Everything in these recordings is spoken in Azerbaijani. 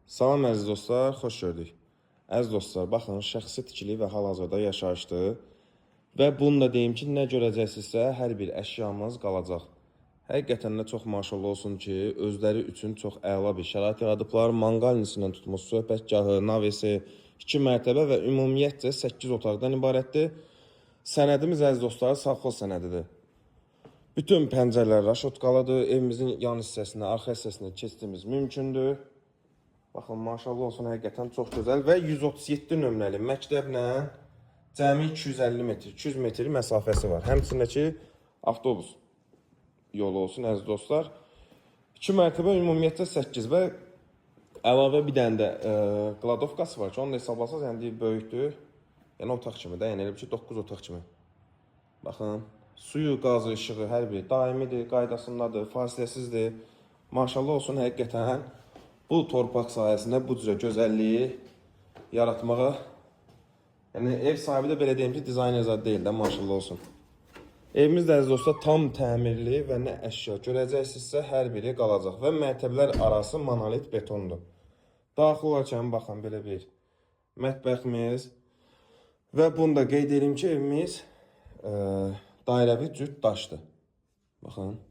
Salam əziz dostlar, xoş gördük. Əziz dostlar, baxın, şəxsi tikili və hal-hazırda yaşayışdır. Və bunu da deyim ki, nə görəcəksinizsə, hər bir əşyamız qalacaq. Həqiqətən də çox maşallah olsun ki, özləri üçün çox əla bir şərait yaradıblar. Manqalnisindən tutmuş söhbətgahı, navesi, 2 mərtəbə və ümumiyyətcə 8 otaqdan ibarətdir. Sənədimiz əziz dostlar, safxoz sənədidir. Bütün pəncərələr raşotkalıdır. Evimizin yan hissəsinə, arxa hissəsinə keçdiyimiz mümkündür. Baxın, maşallah olsun, həqiqətən çox gözəl və 137 nömrəli məktəblə cəmi 250 metr, 200 metr məsafəsi var. Həmçinin ki, avtobus yolu olsun əziz dostlar. 2 mərtəbə ümumiyyətcə 8 və əlavə bir dənə də qladovkası var ki, onu da hesablasaz, yəni deyir, böyükdür. Yəni otaq kimi də, yəni elə bir ki, 9 otaq kimi. Baxın, suyu, qazı, işığı hər biri daimidir, qaydasındadır, fasiləsizdir. Maşallah olsun, həqiqətən bu torpaq sayəsində bu cürə gözəlliyi yaratmağa, yəni ev sahibi də belə deyim ki, dizayner zad deyil də, maşallah olsun. Evimiz də əziz dostlar tam təmirli və nə əşya görəcəksinizsə hər biri qalacaq və mərtəbələr arası monolit betondur. Daxil olarkən baxın belə bir mətbəximiz və bunu da qeyd edirəm ki, evimiz dairəvi cüt daşdır. Baxın.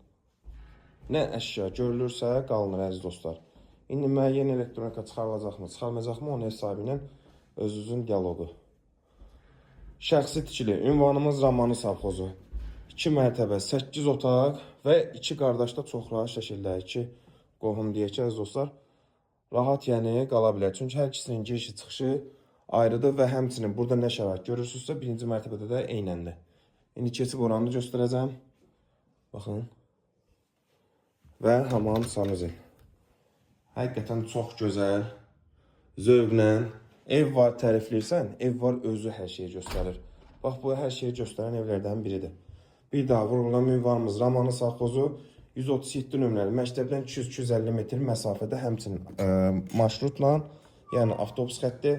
Nə əşya görülürsə qalınır əziz dostlar. İndi müəyyən elektronika çıxarılacaqmı, çıxarılmayacaqmı onun ev sahibi ilə özünüzün dialoqu. Şəxsi tikili, ünvanımız Ramanı savxozu. 2 mərtəbə, 8 otaq və 2 qardaş da çox rahat şəkildə, 2 qohum deyək ki, əziz dostlar, rahat yəni qala bilər. Çünki hər ikisinin girişi çıxışı ayrıdır və həmçinin burada nə şərait görürsünüzsə, birinci mərtəbədə də eynəndir. İndi keçib oranı göstərəcəm. Baxın. Və hamam sanuzel. Həqiqətən çox gözəl, zövqlə. Ev var tərifləyirsən, ev var özü hər şeyi göstərir. Bax bu hər şeyi göstərən evlərdən biridir. Bir daha vurulan ünvanımız Ramanı savxozu 137 nömrəli məktəbdən 200-250 metr məsafədə, həmçinin marşrutla, yəni avtobus xətti.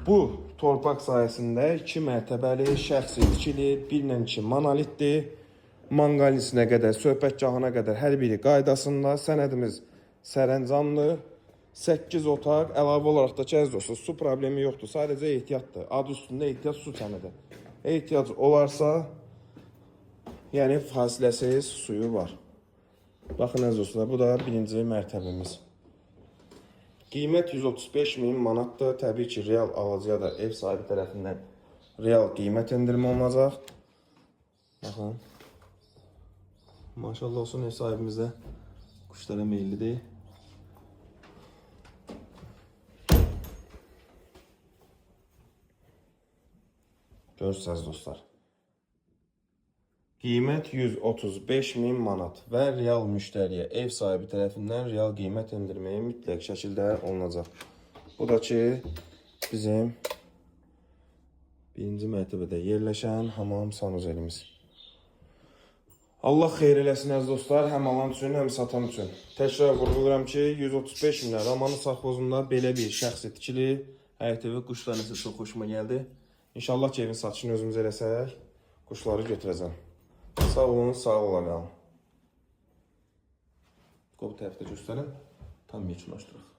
Bu torpaq sayəsində 2 mərtəbəli şəxsi tikili, 1 ilə 2 monolitdir. Manqalnisinə qədər, söhbətgahına qədər hər biri qaydasında. Sənədimiz sərəncamdır. 8 otaq, əlavə olaraq da ki, əziz dostlar, su problemi yoxdur. Sadəcə ehtiyatdır. Adı üstündə ehtiyat su sənədi. Ehtiyac olarsa, yəni fasiləsiz suyu var. Baxın əziz dostlar, bu da birinci mərtəbəmiz. Qiymət 135 min manatdır. Təbii ki, real alıcıya da ev sahibi tərəfindən real qiymət endirimi olunacaq. Baxın. Maşallah olsun ev sahibimiz də quşlara meyillidir. Görürsünüz dostlar. Qiymət 135 min manat və real müştəriyə ev sahibi tərəfindən real qiymət endirməyi mütləq şəkildə olunacaq. Bu da ki bizim birinci mərtəbədə yerləşən hamam sanuzelimiz. Allah xeyir eləsin əziz dostlar, həm alan üçün, həm satan üçün. Təkrar vurğulayıram ki, 135 minə Ramanı savxozunda belə bir şəxsi tikili həyət evi, quş dənəsi çox xoşuma gəldi. İnşallah ki, evin satışını özümüz eləsək, quşları götürəcəm. Sağ olun, sağ olun qalın. Qoy bu tərəfdə göstərin. Tam yekunlaşdıraq.